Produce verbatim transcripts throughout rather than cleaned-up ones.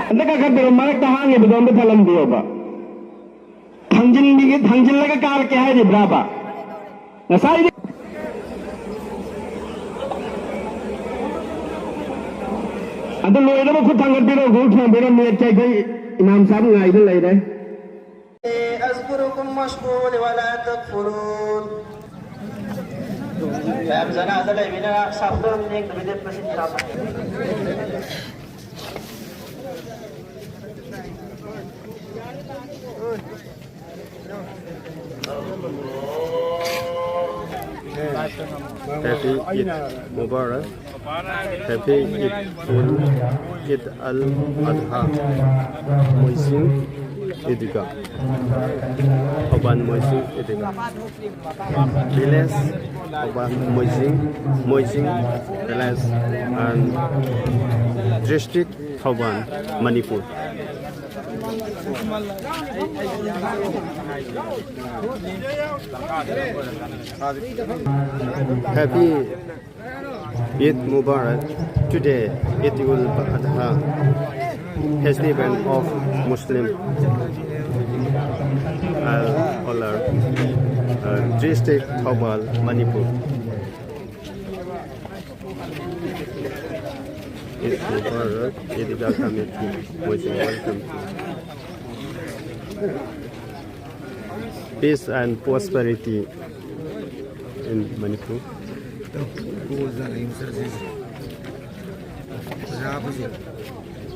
ꯑꯝꯇ ꯀꯥꯈꯠꯄꯤꯔꯣ, ꯃꯔꯛꯇ ꯍꯥꯡꯉꯤꯕꯗꯣ ꯑꯝꯇ ꯊꯜꯍꯟꯕꯤꯌꯣꯕ꯫ ꯊꯥꯡꯖꯤꯟꯕꯤꯒꯦ, ꯊꯥꯡꯖꯤꯜꯂꯒ ꯀꯥꯔꯛꯀꯦ ꯍꯥꯏꯔꯤꯕ꯭ꯔꯥꯕ? ꯉꯁꯥꯏꯗꯤ ꯑꯗꯨ ꯂꯣꯏꯅꯕ ꯈꯨꯠ ꯊꯥꯡꯒꯠꯄꯤꯔꯣ, ꯒ꯭ꯔꯨꯞ ꯊꯥꯡꯕꯤꯔꯣ, ꯅꯦꯠꯀꯤ ꯑꯩꯈꯣꯏ ꯏꯃꯥꯝ ꯁꯥꯕ ꯉꯥꯏꯗꯨ ꯂꯩꯔꯦ꯫ أذكركم واشكروا لي ولا تكفرون. ꯃꯌꯥꯝ ꯖꯅꯥꯗ ꯂꯩꯕꯅꯤꯅ ꯁꯥꯐꯨꯗ ꯑꯗꯨꯝ ꯂꯦꯡꯗꯕꯤ ꯂꯦꯞꯄꯁꯤ ꯏꯟꯁꯥ ꯑꯜꯂꯥ꯫ Happy Eid Mubarak. Happy Eid, Eid al-Adha. Moising Idga. Thoubal Moising Idga. Village Thoubal Moising, Moising Village and District Thoubal, Manipur. Happy Eid Mubarak. Today, Eid ul Adha, festival of Muslim. Al Olar, uh, District Thoubal, Manipur. Eid Mubarak, Eid Adha Committee, most welcome. Peace and prosperity in Manipur. ꯄꯩꯁꯥ ꯍꯥꯞꯄꯁꯤ꯫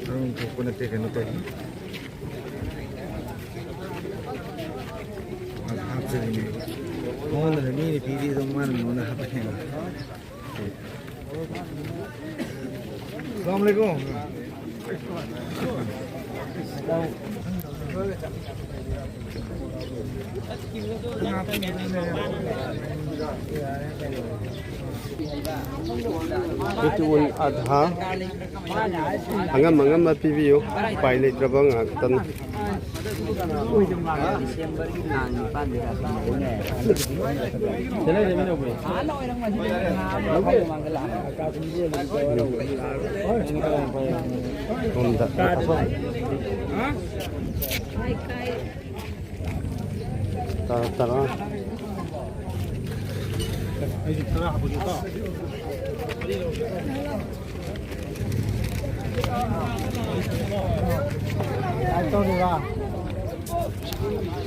ꯑꯗꯨꯝ ꯊꯣꯛꯄ ꯅꯠꯇꯦ, ꯀꯩꯅꯣ ꯇꯧꯕꯅꯤ꯫ ꯃꯥꯅ ꯍꯥꯞꯆꯔꯤꯅꯦꯕ꯫ ꯃꯉꯣꯟꯗꯅ ꯃꯤꯅ ꯄꯤꯔꯤ ꯑꯗꯨꯝ ꯃꯥꯅ ꯃꯉꯣꯟꯗ ꯍꯥꯞꯄꯅꯦꯕ꯫ السلام عليكم. Eid ul Adha. ꯑꯉꯝ ꯑꯉꯝꯕ ꯄꯤꯕꯤꯌꯨ꯫ ꯎꯄꯥꯏ ꯂꯩꯇ꯭ꯔꯕ ꯉꯥꯛꯇꯅꯤ꯫ ꯗꯤꯁꯦꯝꯕꯔꯒꯤ ꯇꯥꯡ ꯅꯤꯄꯥꯟꯗ ꯂꯥꯛꯄꯅꯦ꯫ ꯍꯥꯟꯅ ꯑꯣꯏꯔꯝꯃꯗꯤ ꯅꯍꯥꯟ ꯃꯥꯡꯗ ꯂꯥꯛꯑꯅꯤ꯫ ꯇꯔꯥ ꯇꯔꯥ꯫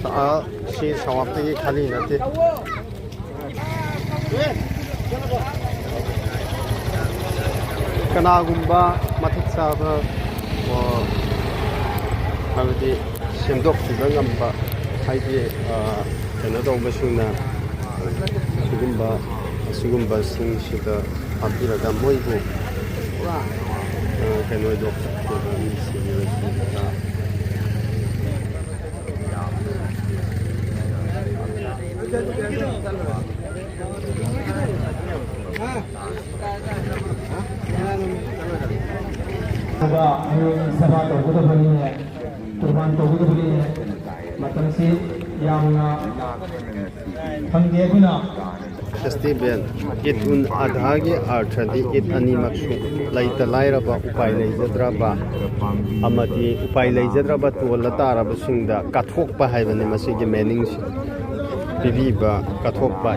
ꯑꯥ, ꯁꯤ ꯁꯋꯥꯞꯇꯒꯤ ꯈꯥꯂꯤ ꯅꯠꯇꯦ꯫ ꯀꯅꯥꯒꯨꯝꯕ ꯃꯇꯤꯛ ꯆꯥꯕ, ꯑ, ꯍꯥꯏꯕꯗꯤ ꯁꯦꯝꯗꯣꯛꯄꯤꯕ ꯉꯝꯕ, ꯍꯥꯏꯗꯤ, ꯑ, ꯀꯩꯅꯣ ꯇꯧꯕꯁꯤꯡꯅ ꯁꯤꯒꯨꯝꯕ, ꯑꯁꯤꯒꯨꯝꯕꯁꯤꯡꯁꯤꯗ ꯍꯥꯞꯄꯤꯔꯒ ꯃꯣꯏꯕꯨ ꯄꯨꯔꯥ, ꯑ, ꯀꯩꯅꯣꯗꯣ ꯑꯗꯨꯒ ꯍꯌꯦꯡ ꯁꯦꯕꯥ ꯇꯧꯒꯗꯕꯅꯤꯅꯦ, ꯀꯨꯔꯕꯥꯟ ꯇꯧꯒꯗꯕꯅꯤꯅꯦ꯫ ꯃꯇꯝꯁꯤ ꯌꯥꯝꯅ ꯐꯪꯗꯦ, ꯑꯗꯨꯅ ꯐꯦꯁꯇꯤꯚꯦꯜ, ꯏꯗ ꯎꯟ ꯑꯙꯥꯒꯤ ꯑꯔꯊꯗꯤ ꯏꯗ ꯑꯅꯤꯃꯛꯁꯨ ꯂꯩꯇ ꯂꯥꯏꯔꯕ, ꯎꯄꯥꯏ ꯂꯩꯖꯗ꯭ꯔꯕ ꯑꯃꯗꯤ ꯎꯄꯥꯏ ꯂꯩꯖꯗ꯭ꯔꯕ ꯇꯣꯜꯂ ꯇꯥꯔꯕꯁꯤꯡꯗ ꯀꯠꯊꯣꯛꯄ ꯍꯥꯏꯕꯅꯤ ꯃꯁꯤꯒꯤ ꯃꯤꯅꯤꯡꯁꯦ꯫ ꯄꯤꯕꯤꯕ, ꯀꯠꯊꯣꯛꯄ꯫